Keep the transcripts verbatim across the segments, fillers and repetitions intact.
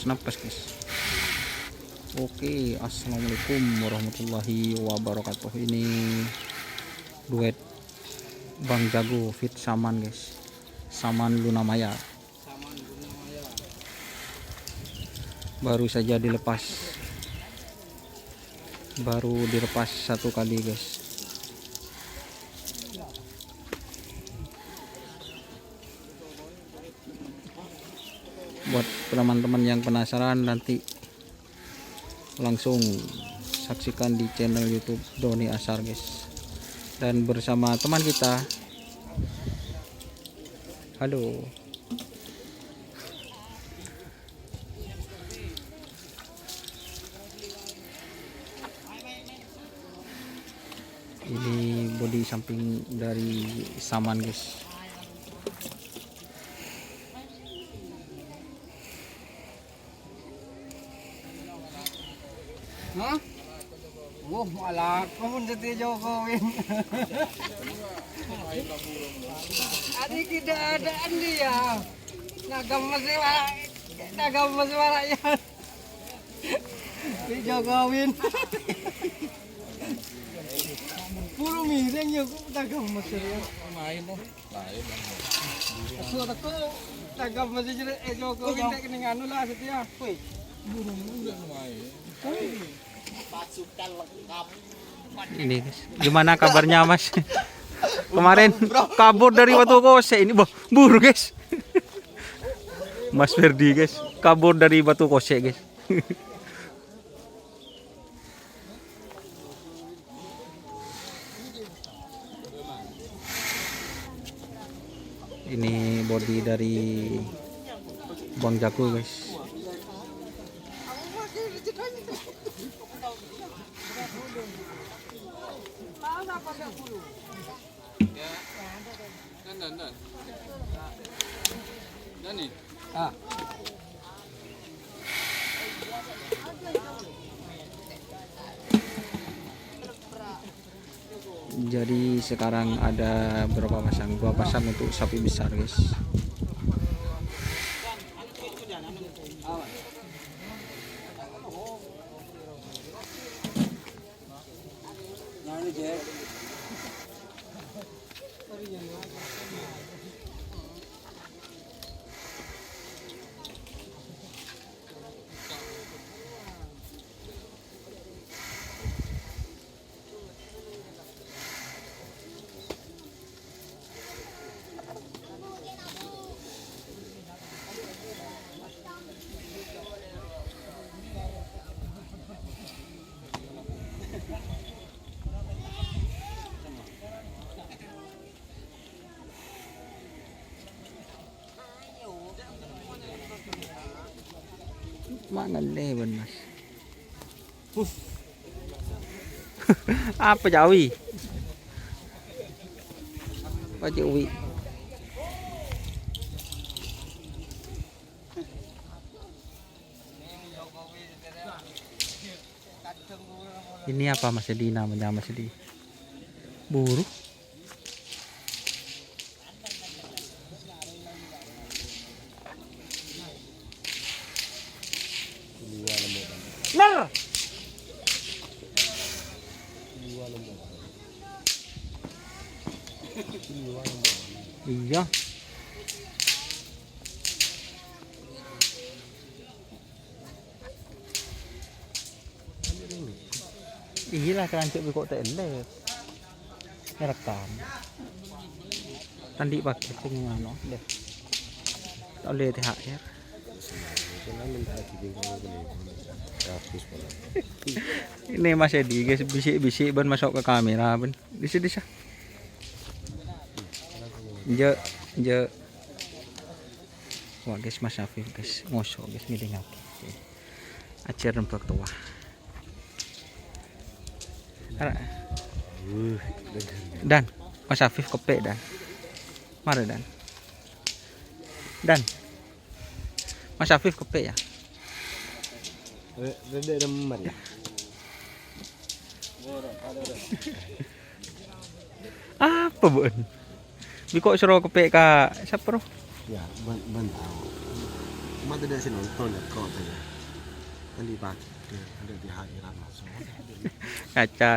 Napas, guys. Oke, assalamualaikum warahmatullahi wabarakatuh. Ini duet Bang Jago feat Saman, guys. Saman Luna Maya. Baru saja dilepas. Baru dilepas satu kali, guys. Buat teman-teman yang penasaran, nanti langsung saksikan di channel YouTube Doni Asar, guys. Dan bersama teman kita. Halo. Ini body samping dari Saman, guys. Hah? Wah, malah kamu jadi Jokowi. Adi tidak ada dia. Nagam masih malah, nagam masih malah ya. Di Jokowi. Puro miring ya, kok nagam masih ya. Main, eh. Lain, eh. Suara kok nagam masih jadi, eh, Jokowi tak kena nganu lah, setia. Woi. Burung juga main. Ini, guys. Gimana kabarnya, Mas? Kemarin kabur dari Batu Kosek ini, wah, buru, guys. Mas Ferdi, guys, kabur dari Batu Kosek, guys. Ini body dari Bang Jago, guys. Dan, dan, dan. Dan nih. Ah. Jadi sekarang ada berapa pasang? Dua pasang untuk sapi besar, guys. Ma' ngallè bân, Mas. Apa, Jawi? Apa, Jawi? Ini apa, Mas Edi, namanya, Mas Edi? Buru. Ner. Iya. Iyâ la, kèng cè' bi' kok ta' èllèr. Ngerekam. Andi' pakè sè nganu, deh. Ta' ollè T H R. Ini Mas Edi, guys, bisik-bisik bân masuk ke kamera, bân. Disa, disa. Jâ', jâ'. Wah, guys, Mas Afif, guys, ngosok, guys, ngèdingngaghi. Ajhâr nembhâk towa. Ara. Dan, Mas Afif keppè', Dan. Mara, Dan. Dan. Mas Afif keppè', yâ. Re-, rada remar, yâ. Apa, bân? Bi' kok soro keppè' ka sapa, ro? Yâ, bân, bân tao. Mata dia si nonton ya kok tanya. Kan di pagi ada di hairan langsung. Kaca.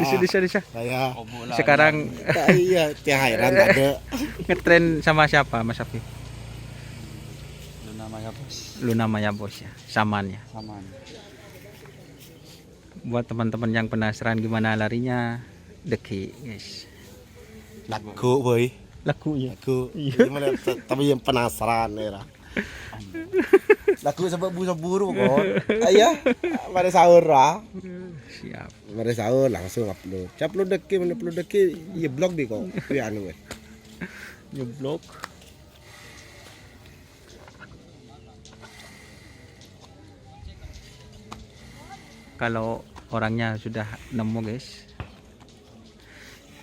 Bisa, bisa, bisa. Saya. Sekarang iya, di hairan ada. Ngetren sama siapa, Mas Afif? Luna Maya Bos. Luna Maya Bos ya, saman ya. Saman. Buat teman-teman yang penasaran gimana larinya, deki, guys. Lagu, boy. Lagu ya. Lagu. Iya. Gimana, t-, tapi yang penasaran ya, lah. Lagu sebab bu-, seburu kok. Ayo, mari sahur lah. Siap. Mari sahur langsung upload. Upload deki, mana upload deki, iya blog di kok. Iya anu, eh. Nyeblok. Kalau orangnya sudah nemu, guys,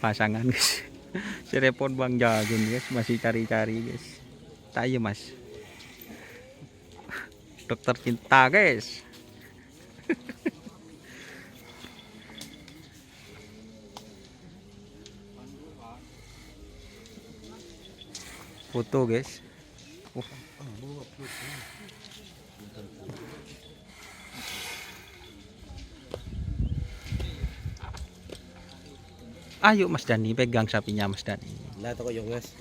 pasangan, guys. Si repot Bang Jagun, guys, masih cari-cari, guys. Tayo, Mas. Dokter cinta, guys. Foto, guys. Uh. Ayo, Mas Dani, pegang sapinya, Mas Dani. Lah, toko yo, Mas.